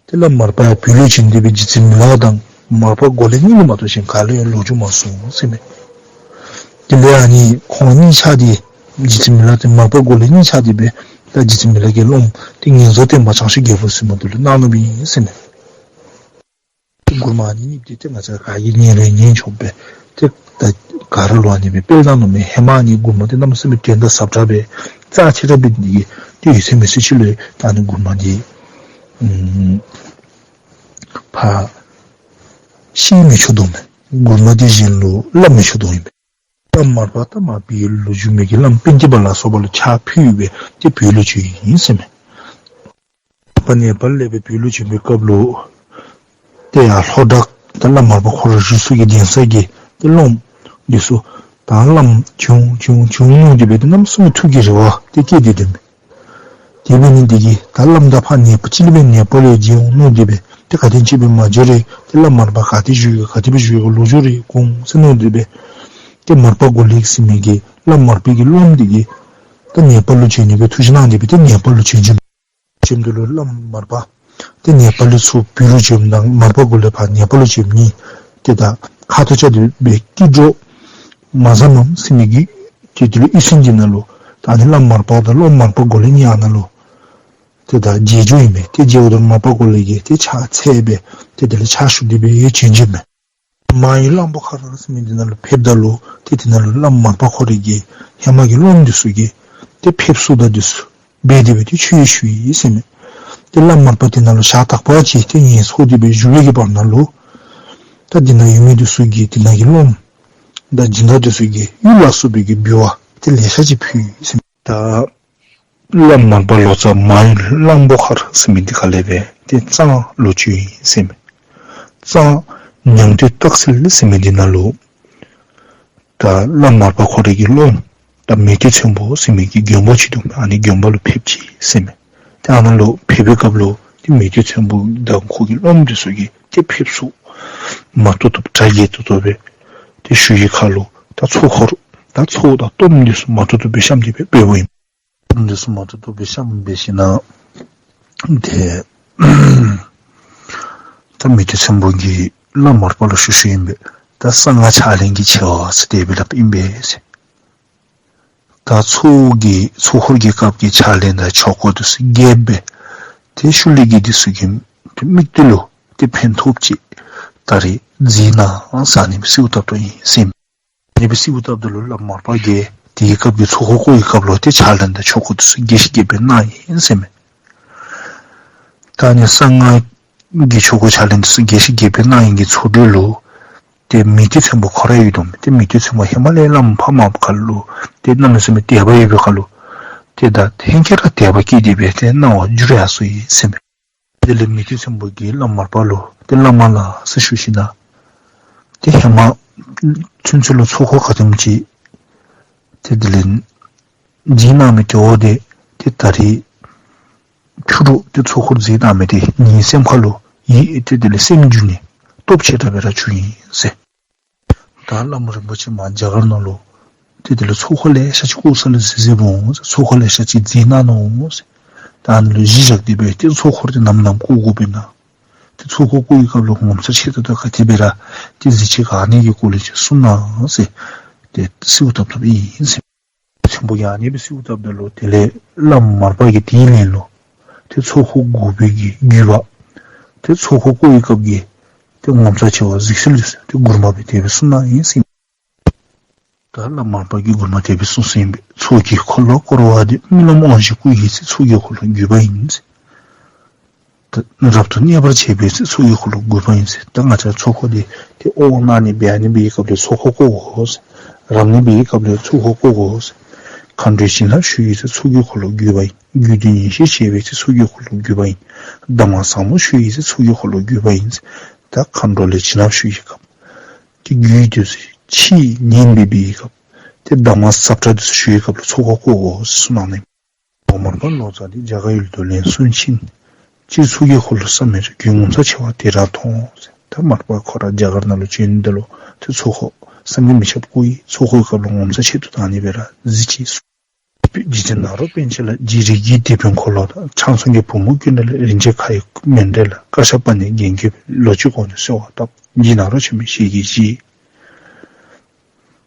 ཏེ་བླམ་མར་པ་བོད་ལུ་བྱོན་ཏེ་སྦེ་རྗེ་བཙུན་མི་ལ་དང་མར་པ་མགོ་ལས་རྙིངམ་མ་གཏོགས་གཞན་ག་ལུ་ཡང་ལོ་རྒྱུས་མ་གསུངས་ཟེར་མས། དེ་ལས་ཨ་ནི་ཁོང་གཉིས་ཆ་འདི་རྗེ་བཙུན་མི་ལ་དང་མར་པ་མགོ་ལས་གཉིས་ཆ་འདི་སྦེ་ད་རྗེ་བཙུན་མི་ལ་གི་སློབམ་ཏེ་ངན་རྫོང་བསྟན་པ་བྱང་ཆུབ་རྒྱལ་པོ་ཟེར་མི་འདི་ལུ་གནང་ནུག་པ་ཨིན་ཟེར་མས། མགུར་མ་ཨ་ནི་གཉིས་འདི་ཏེ་ང་བཅས་ག་གིས་ཉན་རུང་ཉན་ཆོག་པས། ཏེ་ད་ག་ར་ལུ་ཨ་ནི་སྦེ་སྤེལ་གནང་ནུག་མས། ཧེ་མ་ཨ་ནི་མགུར་མ་འདི་གནམ་མེད་ས་མེད་དོན་དག་ཟབ་དྲགས་སྦེ་རྩ་ཆེ་དྲགས་སྦེ་འདི་གིས་ཏེ་ཡོད་ཚད་མེད་ཚད་ཅིག་ལུ་ད་ཨ་ནི་མགུར་མ་འདི་ཨམ་ཕར་བཤད་མི་ཆོག་དོ་མས། མགུར་མ་འདི་གཞན་ལུ་སླབ་མི་ཆོག་དོ་ཨིན་པས། བླམ་མར་པ་ད་མར་པའི་ལོ་རྒྱུས་མི་གི་བླམ་པཎྜི་པ་ལ་སོགས་པ་ལུ་ཕྱག་ཕུལ་སྦེ་ཏེ་བོད་ལུ་བྱོན་ཡི་ཟེར་མས། མར་པ་ནེ་པཱལ་ལས་སྦེ་བོད་ལུ་བྱོན་པའི་སྐབས་ལུ་ཏེ་ཡར་ལྷོ་བྲག་ད་བླམ་མར་པ་ཁོ་ར་བཞུགས་ས་གི་གདན་ས་གི་ཏེ་སློབམ་འདི་ཚུ་ད་བླམ་བྱོན་བྱོན་བྱོན་མནོ་སྟེ་སྦེ་ཏེ་གནམ་མེད་ས་མེད་ཐུགས་ཀྱི་རེ་བ་ཏེ་བསྐྱེད་དེ་སྡོདཔ་མས། དེ་འབད་ནི་འདི་གིས་ད་བླམ་ད་ཕར་ནེ་པ་ལས་སྦེ་ནེ་པཱལ་ལུ་བྱོན་འོང་མནོ་སྟེ་སྦེ་ཏེ་ག་དེམ་ཅིག་སྦེ་མ་འགྱོ་རུང་ཏེ་བླམ་མར་པ་ག་ཏེ་བཞུགས་ཡོད་ག་དེ་སྦེ་བཞུགས་ཡོད་ག་ལོ་རྒྱུས་རེ་གོ་འོང་ཟེར་མནོ་སྟེ་སྦེ་ཏེ་མར་པ་གོ་ལེགས་ཟེར་མི་གི་བླམ་མར་པའི་གི་སློབམ་འདི་གིས་ད་ནེ་པཱལ་ལུ་བྱོན་ནི་སྦེ་ཐུགས་བཞེད་གནང་སྟེ་སྦེ་ཏེ་ནེ་པཱལ་ལུ་བྱོན་བྱོནམ་བྱོནམ་ད་ལུ་བླམ་མར་པ་ཏེ་ནེ་པཱལ་ལས་ཚུར་བོད་ལུ་བྱོནམ་ད་མར་པ་གོ་ལེགས་ཕར་ནེ་པཱལ་ལུ་བྱོནམ་གཉིས་ཏེ་ད་ཁ་ཐུག་རྐྱབ་སྟེ་སྦེ་སྐྱིད་འགྲོ་མ་ཟ་མམ་ཟེར་མི་གི་ཏེ་དེ་ལུ་ཡིད་སེམས་འདི་ནང་ལུ་ད་ཨ་ནི་བླམ་མར་པ་དང་སློབམ་མར་པ་གོ་ལེགས་གཉིས་ཨ་ནཱ་ལུ་ཏེ་ད་མཇལ་འགྱོཝ་ཨིན་མས། ཏེ་མཇལཝ་ད་མར་པ་གོ་ལེགས་ཀྱིས་ཏེ་ཕྱག་འཚལ་སྦེ་ཏེ་དེ་ལས་ཕྱག་ཞུ་སྟེ་སྦེ་ཡང་བྱོན་བྱོནམ་མས། མ་ཡུལ་གླང་པོ་མཁར་ཟེར་མི་འདི་ནང་ལུ་ཕེབས་ད་ལུ་ཏེ་དེ་ནང་ལུ་བླམ་མར་པ་ཁོ་རའི་གི་ཧེ་མ་གི་སློབམ་འདི་ཚུ་གིས་ཏེ་ཕེབས་བསུ་དང་འདི་ཚུ་འབད་དེ་སྦེ་ཏེ་ཆོས་ཞུ་ཡི་ཟེར་མས། ཏེ་བླམ་མར་པ་དེ་ནང་ལུ་ཞག་དག་པ་ཅིག་ཏེ་ངལ་འཚོ་སྟེ་སྦེ་བཞུགས་པའི་གི་བར་ན་ལུ་ད་དེ་ནང་ཡོད་མི་འདི་ཚུ་གིས་དེ་ནང་གི་སློབམ་དང་སྦྱིན་བདག་འདི་ཚུ་གིས་གཡུ་ལ་སོགས་པའི་གི་འབུལ་བ་ཏེ་ལེ་ཤ་ཅིག་ཕུལ་ཡི་ཟེར་མས། ད་བླམ་མར་པ་ལོ་ཙཱ་མ་ཡུལ་གླང་པོ་མཁར་ཟེར་མི་འདི་ཁ་ལས་སྦེ་ཏེ་གཙང་ལུ་བྱོན་ཡི་ཟེར་མས། གཙང་ཉང་སྟོད་སྟག་སེལ་ཟེར་མི་འདི་ནང་ལུ་ད་བླམ་མར་པ་ཁོ་རའི་གི་སློབམ་ད་མེས་སྟོན་ཚོན་པོ་ཟེར་མི་གི་དགོན་པ་ཅིག་འདུག། ཨ་ནི་དགོན་པ་ལུ་ཕེབས་ཅི་ཟེར་མས། ཏེ་ཨ་ནཱ་ལུ་ཕེབས་པའི་སྐབས་ལུ་ཏེ་མེས་སྟོན་ཚོན་པོ་དང་ཁོ་གི་སློབམ་འདི་ཚུ་གིས་ཏེ་ཕེབས་བསུ་མ་ཏོག་ཏོ་གྲ་རྒྱས་ཏོག་ཏོ་སྦེ་ཏེ་ཞུ་བའི་ཁར་ལུ་ད་ཚོགས་འཁོར་ད་ཚོགས་དང་གཏོརམ་འདི་ཚུ་མ་ཏོག་ཏོ་སྦེ་བཤམས་ཏེ་སྦེ་འབདཝ་ཨིན། གཏོརམ་འདི་ཚུ་མ་ཏོག་ཏོ་སྦེ་བཤམས་སྦེ་ཞིནམ་ལས་ཏེ་ད་མེས་སྟོན་ཚོན་པོ་གིས་བླམ་མར་པ་ལུ་ཞུ་ཞུཝ་ཨིན་པས། ད་གསང་སྔགས་ཕྱག་ལེན་གྱི་ཆེ་བ་ཟེར་དེ་སྦེ་སླབ་ཨིན་པས་ཟེར། ད་ཚོགས་ཀྱི་ཚོགས་འཁོར་གྱི་སྐབས་ཀྱི་ཕྱག་ལེན་དང་ཆོ་ག་འདི་ཚུ་རྒྱས་སྦེ་ཏེ་ཤུལ་ལས་ཀྱི་འདི་ཚུ་གི་ཏེ་དམིགས་གཏད་ལུ་ཏེ་ཕན་ཐོགས་ཅིག་ད་རེས་གཟིགས་གནང་ཟེར་ཨ་ནི་སྦེ་གསོལཝ་བཏབ་དོ་ཨིན་ཟེར་མས། ཨ་ནི་སྦེ་གསོལཝ་བཏབ་ད་ལུ་བླམ་མར་པ་གིས་དེའི་སྐབས་ཀྱི་ཚོགས་འཁོར་བསྐོར་བའི་སྐབས་ལུ་ཏེ་ཕྱག་ལེན་དང་ཆོ་ག་འདི་ཚུ་རྒྱས་ཤིང་རྒྱས་པར་གནང་ཡི་ཟེར་མས། ད་ཨ་ནི་གསང་སྔགས་ཀྱི་ཆོ་ག་ཕྱག་ལེན་འདི་ཚུ་རྒྱས་ཤིང་རྒྱས་པར་གནང་ཡི་གི་ཚོགས་འདི་ལུ་ཏེ་མེས་སྟོན་ཚོན་པོ་ཁོ་ར་ཡོདཔ་མས། ཏེ་མེས་སྟོན་ཚོན་པོ་ཧེ་མ་ལས་བླམ་ཕ་མ་ཁར་ལུ་ཏེ་གནམ་མེད་ས་མེད་དད་པ་ཡོད་པའི་ཁར་ལུ་ཏེ་ད་ཧེང་སྐལ་ར་དད་པ་སྐྱེས་ཏེ་སྦེ་ཏེ་གནང་བར་འགྱུར་ཡར་སོ་ཡི་ཟེར་མས། དེ་ལས་མེས་སྟོན་ཚོན་པོ་གིས་བླམ་མར་པ་ལུ་ཏེ་བླ་མ་ལགས་ཟེར་ཞུ་ཞིནམ་ལས་ཏེ་ཧེ་མ་ཚུན་ཚོད་ལུ་ཚོགས་འཁོར་ག་དེམ་ཅིག་ཏེ་དེ་ལས་མཛད་གནང་མི་དེ་འོ་དེ་ཏེ་ད་རེས་ཕྱི་རུ་ཏེ་ཚོགས་འཁོར་མཛད་གནང་མི་དེ་ངེའི་སེམས་ཁར་ལུ་ཡིད་ཏེ་དེ་ལས་སེམས་འགྱུ་ནི་སྟོབས་ཆེ་དྲགས་སྦེ་ར་བྱུང་ཡི་ཟེར། ད་བླམ་རིན་པོ་ཆེ་མར་རྒྱ་གར་ནང་ལུ་ཏེ་དེ་ལས་ཚོགས་འཁོར་ལེ་ཤ་ཅིག་བསྐོར་ས་ལུ་གཟིགས་གཟིགསཔ་འོང་ཟེར། ཚོགས་འཁོར་ལེ་ཤ་ཅིག་མཛད་གནང་ནུག་ཟེར། ད་ཨ་ནི་ལུ་གཞི་བཞག་སྟེ་སྦེ་ཏེ་ཚོགས་འཁོར་དེ་ནམ་ནམ་བསྐོར་དགོཔ་ཨིན་ན། ཏེ་ཚོགས་འཁོར་བསྐོར་བའི་སྐབས་ལུ་ངོ་མཚར་ཆེ་ཏོག་ཏོ་ག་དེ་སྦེ་ར་ཏེ་གཟིགས་ཅི་ག་ཨ་ནི་གི་སྐོར་ལས་ཅིག་གསུང་གནང་ཟེར་ཏེ་གསོལཝ་བཏབ་བཏབཔ་ཨིན་ཟེར། ཚོན་པོ་གིས་ཨ་ནི་སྦེ་གསོལཝ་བཏབ་ད་ལུ་དེ་ལས་བླམ་མར་པ་གིས་དེའི་ལན་ལུ་ཏེ་ཚོགས་འཁོར་དགོ་པའི་གི་དགོས་པ་ཏེ་ཚོགས་འཁོར་བསྐོར་བའི་སྐབས་ཀྱི་ཏེ་ངོ་མཚར་ཆེ་བ་གཟིགས་སྲོལ་འདི་ཚུ་ཏེ་མགུར་མ་སྦེ་དེ་སྦེ་གསུངས་གནང་ཡི་ཟེར། ད་བླམ་མར་པ་གིས་མགུར་མ་དེ་སྦེ་གསུངས་གསུངསམ་ཨིན་པས། ཚོགས་ཀྱི་འཁོར་ལོ་བསྐོར་བ་འདི། རྨི་ལམ་དབང་བཞི་སྐུ་ཡི་ཚེ། ཚོགས་ཀྱི་འཁོར་ལོ་བརྒྱུད་པ་ཡིན་ཟེར། ད་རབ་ཏུ་གནས་པར་བྱེད་པའི་ཚེ། ཚོགས་ཀྱི་འཁོར་ལོ་བརྒྱུད་པ་ཡིན་ཟེར། ད་ང་བཅས་ཚོགས་འཁོར་འདི་ཏེ་དབང་གནང་ནི་འབད་ནི་འབད་བའི་སྐབས་ལུ་ཚོགས་འཁོར་བསྐོར་དགོ་ཟེར། རབ་གནས་འབད་བའི་སྐབས་ལུ་ཚོགས་འཁོར་བསྐོར་དགོ་ཟེར། མཁའ་འགྲོའི་བྱིན་རླབས་ཞུ་ཡི་ཚེ། ཚོགས་ཀྱི་འཁོར་ལོ་བརྒྱུད་པ་ཡིན། རྒྱུད་སྡེ་ཉན་བཤད་བྱེད་པའི་ཚེ། ཚོགས་ཀྱི་འཁོར་ལོ་བརྒྱུད་པ་ཡིན། གདམས་ངག་ཟབ་མོ་ཞུ་ཡི་ཚེ། ཚོགས་ཀྱི་འཁོར་ལོ་བརྒྱུད་པ་ཡིན་ཟེར། ད་མཁའ་འགྲོ་ལས་བྱིན་རླབས་ཞུ་བའི་སྐབས་ཀྱི་རྒྱུད་སྡེ་ཕྱི་ཉན་འབད་བའི་སྐབས་ཏེ་གདམས་ངག་ཟབ་དྲགས་འདི་ཚུ་ཞུ་བའི་སྐབས་ལུ་ཚོགས་འཁོར་བསྐོར་དགོ་ཟེར་གསུངས་གནང་ནུག། མར་པ་ལོ་ཙཱ་འདི་རྒྱ་གར་ཡུལ་དུ་ལན་གསུམ་ཕྱིན། སྤྱིར་ཚོགས་ཀྱི་འཁོར་ལོ་བསམ་མི་རུང་། རྒྱུད་ངོ་མཚར་ཆེ་བ་དེ་རང་མཐོང་ཟེར། ད་མར་པ་ཁོ་ར་རྒྱ་གར་ནང་ལུ་བྱོན་ད་ལུ་ཏེ་ཚོགས་འཁོར་བསམ་གྱིས་མི་ཁྱབ་བསྐོར་ཡི། ཚོགས་འཁོར་སྐབས་ལུ་ངོ་མཚར་ཆེ་ཏོག་ཏོ་ཨ་ནི་སྦེ་ར་གཟིགས་ཅི་ཟེར། རྗེ་ནཱ་རོ་པཎ་ཆེན་ལ། རྗེ་རིགས་ཀྱི་དེད་དཔོན་འཁོར་ལོ་དང་། ཕྱག་མཚན་གྱི་བུ་མོ་ཀུན་དགའ་ལ། རིན་ཆེན་ཁ་ཡི་མཎྜལ་ལ། བཀའ་ཤག་པ་ནི་རྒྱན་གྱིས་ལོ་གཅིག་གོང་ནས་གསོལ་བ་བཏབ། རྗེ་ནཱ་རོ་ཆེན་པོའི་ཞལ་གྱིས་བཞེས།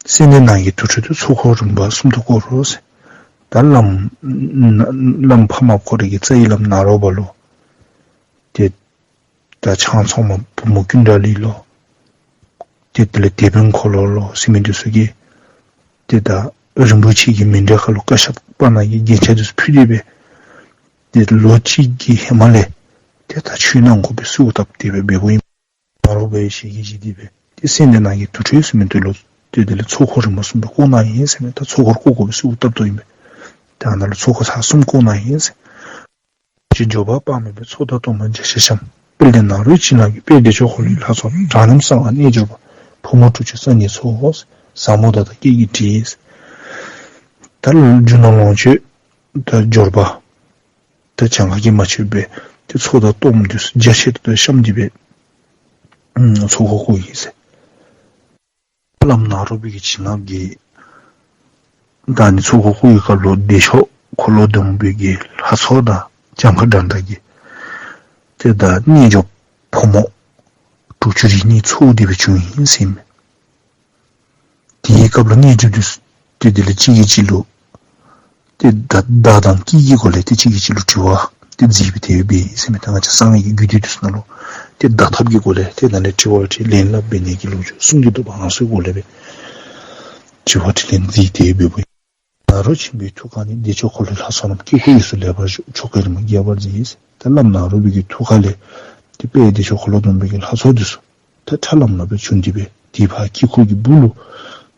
སེང་ལྡེང་ནགས་ཀྱི་དུར་ཁྲོད་དུ། ཚོགས་འཁོར་རིམ་པ་གསུམ་དུ་བསྐོར་རོ་ཟེར། ད་བླམ་བླམ་ཕ་མ་ཁོ་རའི་གི་རྩ་བའི་བླམ་ནཱ་རོ་པ་ལུ་ཏེ་ད་ཕྱག་མཚན་མ་བུ་མོ་ཀུན་དགའ་ལི་ལོ། ཏེ་དེ་ལས་དེད་དཔོན་འཁོར་ལོ་ལོ་ཟེར་མི་འདི་ཚུ་གིས་ཏེ་ད་རིན་པོ་ཆེ་གི་མཎྜལ་ཁར་ལུ་བཀའ་ཤག་པ་ནང་གི་རྒྱན་ཆ་འདི་ཚུ་ཕུལ་ཏེ་སྦེ་ཏེ་ལོ་གཅིག་གི་ཧེ་མ་ལས་ཏེ་ད་ཆོས་གནང་དགོ་པའི་གསོལཝ་བཏབ་སྟེ་སྦེ་འབདཝ་ཨིན། ནཱ་རོ་པའི་ཞལ་གྱིས་བཞེས་ཏེ་སྦེ་ཏེ་སེང་ལྡེང་ནགས་ཀྱི་དུར་ཁྲོད་ཟེར་མི་འདི་ལུ་ ཏེ་དེ་ལས་ཚོགས་འཁོར་རིམ་པ་གསུམ་སྦེ་བསྐོར་གནང་ཡི་ཟེར་མས། ད་ཚོགས་འཁོར་བསྐོར་དགོ་པའི་གསོལཝ་བཏབ་དོ་ཨིན་པས། ད་ཨ་ནཱ་ལུ་ཚོགས་འཁོར་ཚར་གསུམ་བསྐོར་གནང་ཡི་ཟེར། ཅིག་འབྱོར་པ་དཔག་མེད་པའི་ཚོགས་བདག་སྟོང་པ་རྒྱ་ཆེར་བཤམས། དཔལ་ལྡན་ནཱ་རོའི་བྱིན་རླབས་ཀྱིས། དཔལ་བདེ་མཆོག་འཁོར་ལོའི་ལྷ་ཚོགས་དང་། གྲངས་རྣམས་གསང་བ་རྣལ་འབྱོར་པ། ཕོ་མོ་དྲུག་ཅུ་རྩ་གཉིས་ཚོགས། ཟབ་མོ་ལྟ་སྟངས་སྐད་ཀྱིས་བྲིས། ད་རྒྱུ་ནོར་ལོངས་སྤྱོད་ད་འབྱོར་པ་ད་གྱངས་ཁ་གིས་མ་ཆོད་པའི་ཏེ་ཚོགས་བདག་སྟོང་འདི་ཚུ་རྒྱ་ཆེ་ཏོག་ཏོ་བཤམས་ཏེ་སྦེ་ཚོགས་འཁོར་བསྐོར་ཡི་ཟེར། བླམ་ནཱ་རོ་པའི་གི་བྱིན་རླབས་ཀྱིས་ད་ཨ་ནི་ཚོགས་འཁོར་བསྐོར་བའི་སྐབས་ལུ་བདེ་མཆོག་འཁོར་ལོ་སྡོམ་པའི་གི་ལྷ་ཚོགས་དང་གྱངས་ཁ་འདྲན་འདྲ་གི་ཏེ་ད་རྣལ་འབྱོར་ཕོ་མོ་དྲུག་ཅུ་རེ་གཉིས་ཚོགས་ཏེ་སྦེ་བྱོན་ཡི་ཟེར་མས། དེའི་སྐབས་ལུ་རྣལ་འབྱོར་འདི་ཚུ་ཏེ་དེ་ལས་གཅིག་གིས་གཅིག་ལུ་ཏེ་བརྡ་བརྡ་དང་སྐད་ཀྱི་སྒོ་ལས་ཏེ་གཅིག་གིས་གཅིག་ལུ་དྲི་བ་ཏེ་མཛད་པའི་དེ་སྦེ་ཟེར་མས། ད་ང་བཅས་གསང་བའི་གི་རྒྱུད་སྡེ་འདི་ཚུ་ནང་ལུ་ཏེ་བརྡ་ཐབས་ཀྱི་སྒོ་ལས་ཏེ་ད་ལས་དྲི་བ་དྲིས་ལན་སླབ་འབད་ནི་གི་ལོ་རྒྱུས་གསུང་གི་འདུག་པ། ཨ་ནི་ཚུ་གི་སྒོ་ལས་སྦེ་དྲི་བ་དྲིས་ལན་མཛད་དེ་སྦེ་འབད་ཡི། ནཱ་རོ་ཆེན་པོའི་ཐུགས་ཀ་ནས། བདེ་མཆོག་འཁོར་ལོའི་ལྷ་ཚོགས་རྣམས། དཀྱིལ་འཁོར་དབུས་སུ་ལེགས་པར་བཞུགས། ཆོ་གའི་རིམ་པ་རྒྱས་པར་མཛད། ད་བླམ་ནཱ་རོ་པའི་གི་ཐུགས་ཀ་ལས་ཏེ་དཔལ་བདེ་མཆོག་འཁོར་ལོ་སྡོམ་པའི་གི་ལྷ་ཚོགས་འདི་ཚུ་ཏེ་ཁྲ་ལམ་ལམ་སྦེ་བྱོན་ཏེ་སྦེ་དེ་ཕར་དཀྱིལ་འཁོར་གྱི་སྦུག་ལུ་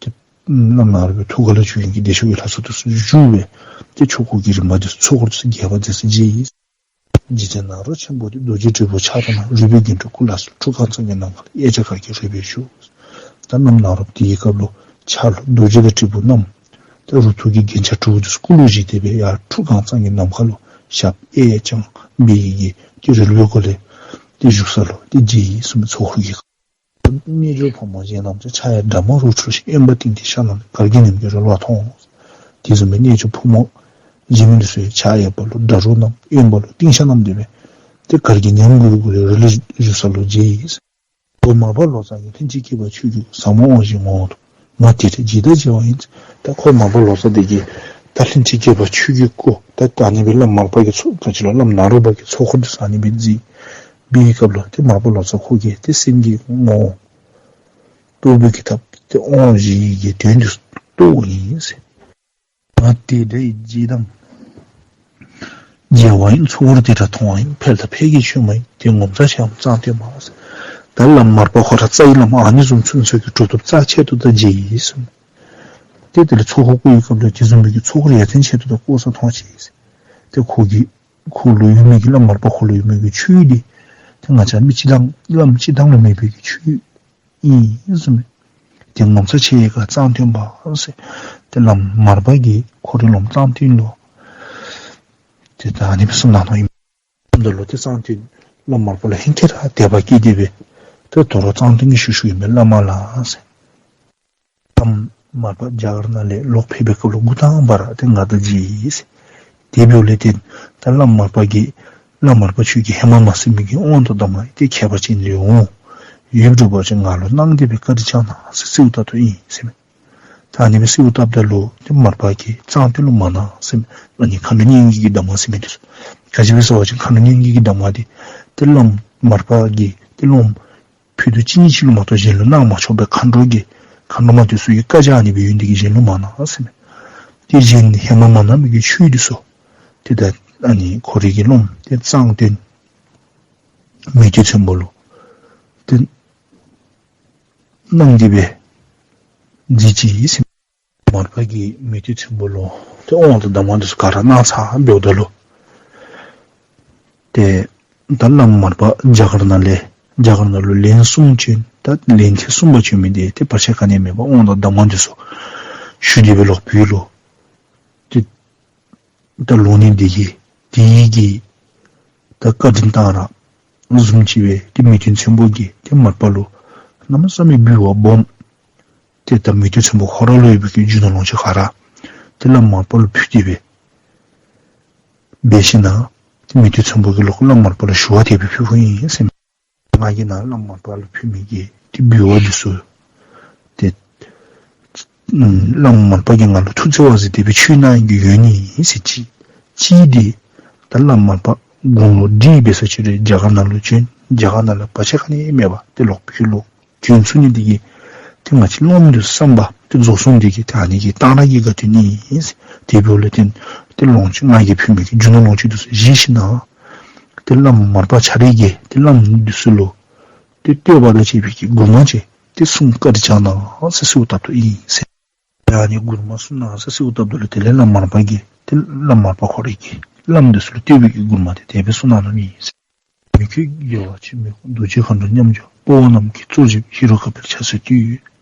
ཏེ་བླམ་ནཱ་རོ་པའི་ཐུགས་ཀ་ལུ་བྱོན་མི་གི་བདེ་མཆོག་གི་ལྷ་ཚོགས་འདི་ཚུ་བཞུགས་སྦེ་ཏེ་ཆོ་ག་གི་རིམ་པ་འདི་ཚུ་ཚོགས་འཁོར་འདི་ཚུ་རྒྱས་པར་མཛད་ཟེར་མཇལ་ཡི། རྗེ་བཙུན་ནཱ་རོ་ཆེན་པོ་དེ་རྡོ་རྗེ་དྲིལ་བུ་ཕྱག་ཏུ་བསྣམས། རུས་པའི་རྒྱན་དྲུག་སྐུ་ལ་སོགས། ཁྲུ་གང་རྩ་གི་ནམ་མཁའ་ལ། གཡས་བྱ་གར་གྱི་རོལ་པས་ཞུ། ད་བླམ་ནཱ་རོ་དེའི་སྐབས་ལུ་ཕྱག་ལུ་རྡོ་རྗེ་དང་དྲིལ་བུ་བསྣམས། ད་རུ་ཐོག་གི་རྒྱན་ཆ་དྲུག་འདི་ཚུ་སྐུ་ལུ་བཞེས་ཏེ་སྦེ་ཡར་ཁྲུ་གང་རྩ་གི་ནམ་མཁའ་ལུ་ཞབས་གཡས་བརྐྱང་འབད་ཡི་གི་ཏེ་རོལ་པའི་སྒོ་ལས་ཏེ་བཞུགས་ས་ལུ་ཏེ་མཇལ་ཡི་ཟེར་མས། ཚོགས་འཁོར་གྱི་རྣལ་འབྱོར་ཕོ་མོ་གཞན་རྣམས་ཀྱང་ཕྱག་གཡས་དགྲ་མ་རུ་ཁྲོད་ཞིང་། གཡོན་པ་སྟེང་དུ་ཤར་ལྷོ་ནས། གར་གྱི་ཉིམ་གྱིས་རོལ་བ་མཐོང་། དེ་བཟུམ་སྦེ་རྣལ་འབྱོར་ཕོ་མོ་གཞན་མི་འདི་ཚུ་ཕྱག་གཡས་པ་ལུ་དགྲ་རུ་བསྣམས། གཡོན་པ་ལུ་ཏིང་ཤགས་བསྣམས་ཏེ་སྦེ་ཏེ་གར་གྱི་ཉིམ་གྱི་སྒོ་ལས་རོལ་ལེ་བཞུགས་ས་ལུ་མཇལ་ཡི། འཁོར་མར་པ་ལོ་ཙཱ་གིས། ལྷན་ཅིག་སྐྱེས་པ་ཆོས་ཀྱི་སྐུ། ཟབ་མོ་དབང་བཞིའི་ངོ་བོ་དང་། ང་དེ་འདྲའི་རྗེ་དང་མཇལ་བ་ཡིན། ད་འཁོར་མར་པ་ལོ་ཙཱ་དེ་གིས་ད་ལྷན་ཅིག་སྐྱེས་པ་ཆོས་ཀྱི་སྐུ་ད་ད་ཨ་ནི་སྦེ་བླམ་མར་པ་གི་ཚོགས་ག་ཅི་ལོ་བླམ་ནཱ་རོ་པ་གི་ཚོགས་འཁོར་འདི་ཚུ་ཨ་ནི་སྦེ་མཛད་པའི་སྐབས་ལུ་ཏེ་མར་པ་ལོ་ཙཱ་ཁོ་གིས་ཏེ་སེམས་ཀྱི་ངོ་བོ་རྟོགས་པའི་གི་ཐབས་ཏེ་དབང་བཞི་གི་དོན་འདི་རྟོགས་ཡི་ཟེར། ང་དེ་འདྲའི་རྗེ་དང་མཇལ་བ་ཡིན། ཚོགས་འཁོར་དེ་འདྲ་མཐོང་བ་ཡིན། ཕལ་དང་ཕལ་གྱི་ཆོས་མ་ཡིན། དེ་ངོ་མཚར་ཆེའམ་གཙང་སྟོན་པ་ཟེར། ད་བླམ་མར་པ་ཁོ་ར་རྩ་བའི་བླམ་ཨ་ནི་བཟུམ་ཚུན་ཚོད་ཀྱི་གྲུབ་ཐོབ་རྩ་ཆེ་ཏོག་ཏོ་མཇལ་ཡི་ཟེར། ཏེ་དེ་ལས་ཚོགས་འཁོར་བསྐོར་བའི་སྐབས་ལུ་དེ་བཟུམ་མའི་གི་ཚོགས་འཁོར་ཡ་མཚན་ཆེ་ཏོག་ཏོ་བསྐོར་ས་མཐོང་ཅི་ཟེར། ཏེ་ཁོ་གི་ཁོ་ལུ་ཡོད་མི་གི་བླམ་མར་པ་ཁོ་ལུ་ཡོད་མི་གི་ཆོས་འདི་ཏེ་ང་བཅས་མི་སྤྱིར་བཏང་བླམ་སྤྱིར་བཏང་ལུ་མེད་པའི་གི་ཆོས་ཨིན་ཟེར་མས། དེ་ངོ་མཚར་ཆེ་ཡི་ག་གཙང་སྟོན་པ་ཟེར། ཏེ་བླམ་མར་པ་གིས་ཁོ་རའི་སློབ་མ་གཙང་སྟོན་ལུ་ཏེ་ད་ཨ་ནི་སྦེ་གསུངས་གནང་ནུག་ཨིན། ད་ལུ་ཏེ་གཙང་སྟོན་བླམ་མར་པ་ལུ་ཧིང་ཁར་ར་དད་པ་སྐྱེས་ཏེ་སྦེ་ཏེ་དོ་རུང་གཙང་སྟོན་གྱིས་ཞུ་ཞུཝ་ཨིན་པས། བླ་མ་ལགས་ཟེར། བླམ་མར་པ་རྒྱ་གར་ནང་ལས་ལོག་ཕེབས་པའི་སྐབས་ལུ་འགོ་དང་པ་ར་ཏེ་ང་དང་མཇལ་ཡི་ཟེར། དེ་འབདཝ་ལས་ཏེ་ད་བླམ་མར་པ་གིས་བླམ་མར་པ་ཁྱོད་ཀྱིས་ཧེ་མ་མ་གསན་མི་གི་དབང་དང་གདམས་ངག་ཏེ་ཁྱད་པར་ཅན་ལུ་འོང་ཡོདཔ་འདྲཝ་ཅིག་ང་ལུ་གནང་སྟེ་སྦེ་བཀའ་དྲིན་བསྐྱང་གནང་ཟེར་གསོལཝ་བཏབ་དོ་ཨིན་ཟེར་མས། ད་ཨ་ནི་སྦེ་གསོལཝ་བཏབ་ད་ལུ་ཏེ་མར་པ་གིས་གཙང་སྟོན་ལུ་མ་གནང་ཟེར་མས། ཨ་ནི་མཁའ་འགྲོ་སྙན་བརྒྱུད་ཀྱི་གདམས་ངག་ཟེར་མི་འདི་ཚུ་ག་ཅི་སྦེ་ཟེར་བ་ཅིན་མཁའ་འགྲོ་སྙན་བརྒྱུད་ཀྱི་གདམས་ངག་འདི་ཏེ་བླམ་མར་པ་གིས་ཏེ་སློབ་མ་ཕུད་རྡོག་གཅིག་གཉིས་ཅིག་ལུ་མ་གཏོགས་གཞན་ལུ་གནང་མ་ཆོག་པས། མཁའ་འགྲོ་གིས་མཁའ་འགྲོ་མ་དེ་ཚུ་གི་བཀའ་རྒྱ་ཨ་ནི་སྦེ་ཡོད་ནི་དེ་གིས་གཞན་ལུ་མ་གནང་ཟེར་མས། ཏེ་གཞན་ཧེ་མ་མ་གནང་མི་གི་ཆོས་འདི་ཚུ་ཏེ་ད་ཨ་ནི་ཁོ་རའི་གི་སློབ་མ་ཏེ་གཙང་སྟོན་མེས་སྟོན་ཚོན་པོ་ལུ་ཏེ་གནང་སྟེ་སྦེ་མཛད་ཅི་ཟེར་མས། མར་པ་གིས་མེས་སྟོན་ཚོན་པོ་ལུ་ཏེ་དབང་དང་གདམས་ངག་འདི་ཚུ་ག་ར་གནང་ཚར་འབདཝ་ད་ལུ་ཏེ་ད་བླམ་མར་པ་རྒྱ་གར་ནང་ལས་རྒྱ་གར་ནང་ལུ་ལན་གསུམ་བྱོན། ད་ལན་ཐེངས་གསུམ་པ་བྱོན་མི་འདི་ཏེ་བར་ཆད་ག་ནི་མེད་པར་དབང་དང་གདམས་ངག་འདི་ཚུ་ཞུ་སྟེ་སྦེ་ལོག་བོད་ལུ་ཏེ་ད་ལོག་ནི་འདི་གིས་དེ་གིས་ད་བཀའ་དྲིན་བཏང་ར་བཟུམ་ཅིག་སྦེ་ཏེ་མེས་སྟོན་ཚོན་པོ་གིས་ཏེ་མར་པ་ལུ་གནམ་མེད་ས་མེད་འབུལ་བ་སྦོམ་ཏེ་ད་མེས་སྟོན་ཚོན་པོ་ཁོ་ར་ལུ་ཡོད་པའི་གི་རྒྱུ་ནོར་ལོངས་སྤྱོད་ག་ར་ཏེ་བླམ་མར་པ་ལུ་ཕུལ་ཏེ་སྦེ་འབད་ཞིནམ་ཏེ་མེས་སྟོན་ཚོན་པོ་གིས་ལོག་བླམ་མར་པ་ལུ་ཞུ་བ་དེ་སྦེ་ཕུལཝ་ཨིན་ཟེར་མས། ང་གིས་ནཱ་བླམ་མར་པ་ལུ་ཕུལ་མི་གི་ཏེ་འབུལ་བ་འདི་ཚུ་ཏེ་ཨམ་བླམ་མར་པ་གིས་ང་ལུ་ཐུགས་བརྩེ་བ་གཟིགས་ཏེ་སྦེ་ཆོས་གནང་ནི་གི་ཡོན་ཏན་ཨིན་ཟེར་གཅིག། གཅིག་འདི་ད་བླམ་མར་པ་དགུང་ལོ་བགྲེས་འབད་ས་ཅིག་ར་རྒྱ་གར་ནང་ལུ་བྱོན། རྒྱ་གར་ནང་ལས་བར་ཆད་ག་ནི་མེད་པར་ཏེ་ལོག་བོད་ལུ་བྱོན་ཚུགས་ནི་འདི་གིས་ཏེ་ང་བཅས་སློབ་མ་འདི་བསམ་པ་ཏེ་རྫོགས་སོང་། འདི་གིས་ཏེ་ཨ་ནི་གི་གཏང་རག་གི་དགའ་སྟོན་ཨིན་ཟེར། དེ་འབདཝ་ལས་ཏེ་ཏེ་ལོངས་སྤྱོད་ང་གིས་ཕུལ་མི་གི་རྒྱུ་ནོར་ལོངས་སྤྱོད་འདི་ཚུ་བཞེས་ཞིནམ་ཏེ་བླམ་མར་པ་ཁྱོད་ར་གིས་ཏེ་བླམ་འདི་ཚུ་ལུ་ཏེ་བསྟོད་པ་དང་བཅས་པའི་གི་མགུར་མ་ཅིག་ ཏེ་གསུང་བཀའ་དྲིན་བསྐྱང་གནང་ཟེར་གསོལཝ་བཏབ་དོ་ཨིན་ཟེར། ཨ་ནི་མགུར་མ་གསུང་གནང་ཟེར་གསོལཝ་བཏབ་ད་ལུ་དེ་ལས་བླམ་མར་པ་གིས་ཏེ་བླམ་མར་པ་ཁོ་ར་གིས་བླམ་འདི་ཚུ་ལུ་བསྟོད་པའི་གི་མགུར་མ་དེ་དེ་སྦེ་གསུང་གནང་ནུག་ཨིན་ཟེར། མི་བསྐྱོད་རྒྱལ་བ་འཆི་མེད་དཔའ། རྡོ་རྗེ་མཁའ་འགྲོ་མཉམ་སྦྱོར་དཔའ་བོ་རྣམས་ཀྱི། གཙོ་བྱས་ཧེ་རུ་ཀ་དཔལ་ཕྱག་འཚལ་བསྟོད།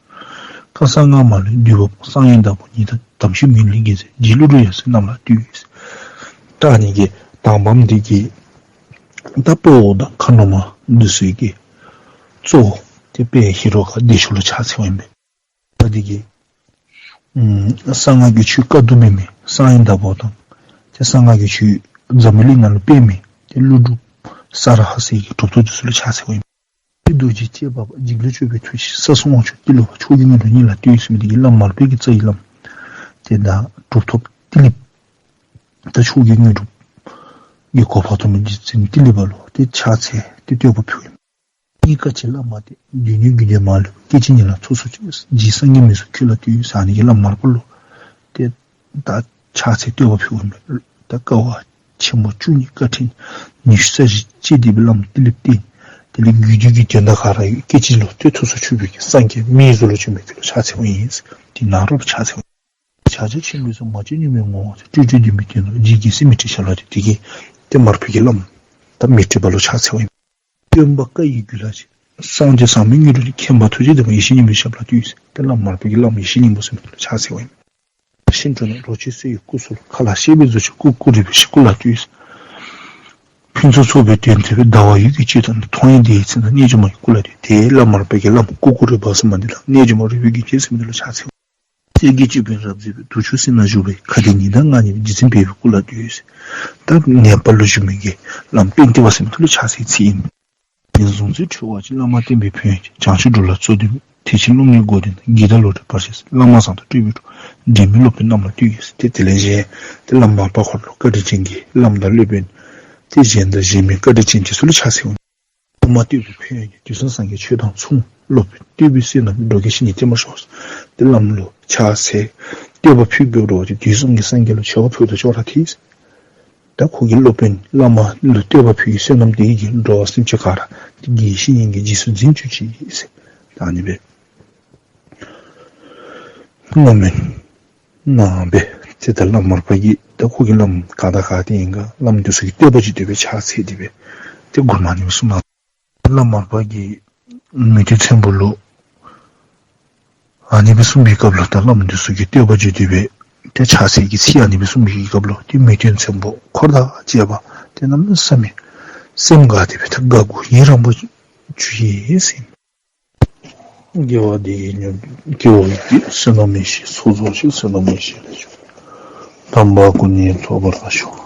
ཁ་གསང་སྔ་མ་ལས་འདུས་པ་པོ། གསང་བའི་བདག་པོ་ཉིད་དང་དམ་ཆོས་མིང་ལས་བརྒྱན་མཛད། རྗེ་ཀླུ་སྒྲུབ་ཡབ་སྲས་རྣམས་ལ་བསྟོད། ད་ཨ་ནི་གི་དང་པམ་འདི་གིས་ད་དཔའ་བོ་དང་མཁའ་འགྲོ་མ་འདི་ཚུ་གི་གཙོ་བོ་ཏེ་དཔལ་ཧེ་རུ་ཀ་བདེ་མཆོག་ལུ་ཕྱག་འཚལཝ་ཨིན་པས། ད་འདི་གིས་ཨམ་གསང་སྔགས་ཀྱི་ཆོས་བཀའ་བསྡུ་མི་མི་གསང་བའི་བདག་པོ་དང་ཏེ་གསང་སྔགས་ཀྱི་ཆོས་འཛམ་བུ་གླིང་ནང་ལུ་སྤེལ་མི་ཏེ་ཀླུ་སྒྲུབ་ས་ར་ཧ་སི་གི་གྲུབ་ཐོབ་འདི་ཚུ་ལུ་ཕྱག་འཚལཝ་ཨིན་པས། ཏེ་རྡོ་རྗེ་ལྕེ་འབར་བ། འཇིགས་བློན་སྤྱོད་པའི་ཐུགས་རྗེ། ས་སྲུང་དབང་ཕྱུག་ཏི་ལོ་པ། ཕྱོགས་ཀྱི་དངོས་གྲུབ་ཉིད་ལ་བསྟོད་ཟེར་མི་འདི་གིས་བླམ་མར་པའི་གི་རྩ་བའི་བླམ་ཏེ་ད་གྲུབ་ཐོབ་ཏི་ལི་པ། ད་ཕྱོགས་ཀྱི་དངོས་གྲུབ་ཀྱི་གོ་འཕང་ཐོབ་མི་རྗེ་བཙུན་ཏི་ལི་པ་ལུ་ཏེ་ཕྱག་འཚལ་ཏེ་བསྟོད་པ་ཕུལཝ་ཨིན། གཉིས་ཀ་ཆེ་བླ་མ་སྟེ། མདུན་ནས་རྒྱུད་སྡེ་མ་ལུས་པ། སྐད་ཅིག་ཉིད་ལ་ཚོགས་སུ་སྤྱོད། རྗེ་སངས་རྒྱས་མི་བསྲུན་ཁྱོད་ལ་བསྟོད་ཟེར་ཨ་ནི་གིས་བླམ་མར་པ་ལུ་ཏེ་ད་ཕྱག་འཚལ་བསྟོད་པ་ཕུལཝ་ཨིན། ད་དཀའ་བ་ཆེན་པོ་བཅུ་གཉིས་དཀའ་ཕྲན་ཉི་ཤུ་རྩ་བཞི་སྤྱད་དེ་སྦེ་བླམ་ཏི་ལི་པ་བསྟེན། དེ་ལས་རྒྱུད་སྡེ་གི་དོན་དག་ག་ར་ཡོད་སྐད་ཅིག་ལུ་ཏེ་ཐུགས་སུ་ཆུད་པའི་གི་སངས་རྒྱས་མིའི་གཟུགས་ལུ་བྱོན་མི་ཁྱོད་ལུ་ཕྱག་འཚལཝ་ཨིན། དེ་ནཱ་རོ་ཕྱག་འཚལཝ་ཨིན། ཕྱག་རྒྱ་ཆེན་པོས་སངས་མ་བཅོས་གཉུག་མའི་ངོ་བོ། སྤྲོས་བྲལ་བདེན་པའི་དོན་རྟོགས། རྗེ་རྒྱལ་སྲས་མི་ཁྲི་ཤ་ལ་བསྟོད། དེ་གིས་ཏེ་མར་པའི་གི་བླམ་ད་མི་ཁྲི་པ་ལུ་ཕྱག་འཚལཝ་ཨིན། སྟོན་པ་བཀའ་ཡི་རྒྱུད་ལ་ཆེ། སངས་རྒྱས་ཟག་མེད་དངོས་གྲུབ་ལེན། མཁྱེན་པ་ཐུགས་རྗེ་ལྡན་པ། ཡེ་ཤེས་སྙིང་པོའི་ཞབས་ལ་བསྟོད། ཏེ་བླམ་མར་པའི་གི་བླམ་ཡེ་ཤེས་སྙིང་པོ་ཟེར་མི་ལུ་ཕྱག་འཚལཝ་ཨིན། ཤིང་དྲུང་ནས་རོ་ཁྱི་གསོ་བའི་སྐུ་གསོལ། ཁ་ལ་གཤེགས་པའི་གཟུགས་ཅན་སྐུ་སྐུ་རིག་པའི་སྐུ་ལ་བསྟོད། ཕུན་ཚོགས་ཚོགས་པའི་དོན་མཛད་པའི། ཟླ་བ་འོད་ཀྱི་སྤྱོད་ཐངས་ནི། མཐོང་ཡང་དེ་ཡི་མཚན་དང་། རྣལ་འབྱོར་མ་ཡི་སྐུ་ལ་བསྟོད། ཏེ་བླམ་མར་པའི་གི་བླམ་སྐུ་སྐུ་རིག་པ་ཟེར་མི་འདི་དང་རྣལ་འབྱོར་མ་རོལ་པའི་རྒྱུད་ཅན་ཟེར་མི་འདི་ལུ་ཕྱག་འཚལཝ་ཨིན། གསེར་གྱི་ཅོད་པན་རབ་བརྫེས་པའི། དུར་ཁྱུད་སེང་ནང་བཞུགས་པའི། ཁ་བདེ་ཉི་ཟླ་ལྔ་ཉིད་རྗེ་བཙུན་བལ་པོའི་སྐུ་ལ་བསྟོད། ད་ནེ་པཱལ་ལུ་བཞུགས་མི་གི་བླམ་པཎྜི་ཏ་ཟེར་མི་འདི་ལུ་ཕྱག་འཚལ་ཚིག་ཨིན། ངན་སོང་རྩིས་འཕྲོ་བར་ཆད། བླ་མ་བསྟེན་པའི་ཕན་ཡོན་ཆེ། བྱང་ཆུབ་འགྲོ་ལ་གཙོ་འདུན། ཐེག་ཆེན་སློབ་གཉེར་འགོ་འདྲེན། གྱི་དང་བློ་གྲོས་བར་ཆད་སེལ། བླ་མ་བཟང་དང་སྤྲོས་པའི་གྲོགས། འབྲལ་མེད་སློབ་དཔོན་རྣམས་ལ་བསྟོད། ཟེར་ཏེ་དེ་ལས་གཞན་ཏེ་བླམ་མར་པ་ཁོ་ར་ལུ་བཀའ་དྲིན་ཅན་གྱི་བླམ་དང་སློབ་དཔོན་ཏེ་གཞན་དང་གཞན་མིན་བཀའ་དྲིན་ཅན་ཅིག་ཚུ་ལུ་ཕྱག་འཚལཝ་ཨིན། བླ་མ་བསྟོད་པའི་ཕན་ཡོན་ནི། དུས་གསུམ་སངས་རྒྱས་ཆོས་དང་མཚུངས། སློབ་དཔོན་བསྟོད་པའི་བསོད་ནམས་ཀྱིས། འགྲོ་ཀུན་ཞི་གནས་བརྟན་པར་ཤོག། ཏེ་བླམ་ལུ་ཕྱག་འཚལ་བསྟོད་པ་ཕུལ་བའི་འོག་ཏེ་དུས་གསུམ་གྱི་སངས་རྒྱས་ལུ་མཆོད་པ་ཕུལཝ་དང་ཅོག་ར་འཐད། ད་ཁོ་གི་སློབ་དཔོན་བླ་མ་ལུ་བསྟོད་པ་ཕུལ་བའི་བསོད་ནམས་དེ་གིས་འགྲོ་བ་སེམས་ཅན་ག་ར་ཏེ་དགེ་བའི་བཤེས་གཉེན་གྱིས་རྗེས་སུ་འཛིན་བཅུག་ཅིག་ཟེར། ད་ཨ་ནི་སྦེ་བསྔོ་སྨོན་གནང་སྦེ་ཏེ་ད་བླམ་མར་པ་གིས་ད་ཁོ་གི་བླམ་ག་དང་ག་ཏེ་ཨིན་ག་བླམ་འདི་ཚུ་གིས་བསྟོད་པ་ཅིག་བསྟོད་པའི་ཕྱག་འཚལ་ཏེ་སྦེ་ཏེ་མགུར་མ་ཨ་ནི་སྦེ་གསུངས་གནང་། བླམ་མར་པ་གིས་མེས་སྟོན་ཚོན་པོ་ལུ་ཨ་ནི་སྦེ་གསུངས་པའི་སྐབས་ལུ་ད་བླམ་འདི་ཚུ་གིས་བསྟོད་པ་ཅིག་བསྟོད་པའི་ཏེ་ཕྱག་འཚལ་གྱི་ཚིག་ཨ་ནི་སྦེ་གསུངས་པའི་སྐབས་ལུ་ཏེ་མེས་སྟོན་ཚོན་པོ་འཁོར་དང་བཅས་པ་ཏེ་གནམ་མེད་ས་མེད་སེམས་དགའ་སྟེ་སྦེ་ད་དགའ་མགུ་ཡི་རངས་པ་བྱུང་ཡི་ཟེར། དགེ་བ་འདི་ཡིས་ཉོན་དགེ་བ་ཡིས་བསོད་ནམས་ཡེ་ཤེས་ཚོགས་རྫོགས་ཤིང་། བསོད་ནམས་ཡེ་ཤེས་ལས་བྱུང་དམ་པ་སྐུ་གཉིས་ཐོབ་པར་ཤོག།